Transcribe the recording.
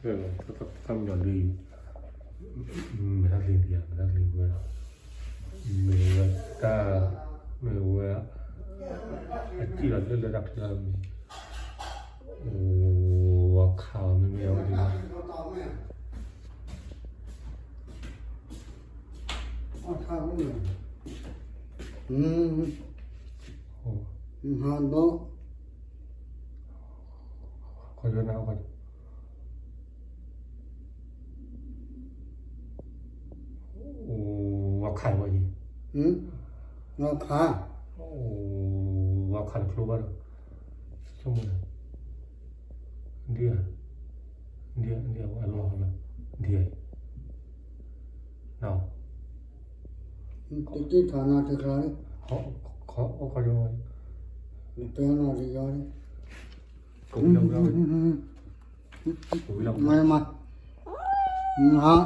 တၢ်မၤလံ, မဲာ်တၢ်လံဒံးဧါ, မဲာ်တၢ်လံဝဲ, မ့ၢ်ဝဲတၢ်, မ့ၢ်ဝဲ, အစံၣ်လီၤလၢလၢတၢ်ချၢမ့ၢ်, အိၣ်ဝဲခးမ့ၢ်မ့ၢ်ဝဲဒၣ်, အထါမ့ၢ်, ဟါဒီး, ခီယနၢ်, အိၣ်ဝဲခးဝဲအံၤ, ဝဲခး, ဝဲခးတချုးဘၣ်ဒီး, ဆိကမိၣ်, ဒ်, ဒ်, ဒ်ဝဲအလီၢ်လီၤ, ဒ်, နီၤ, တထါနၤတချါလံ, ခီ, ခီ, ခီယ, တဲနၤတယီလံ, ကဝံၤလီၤ, ကဝံၤလီၤ, မၤ, မၤ,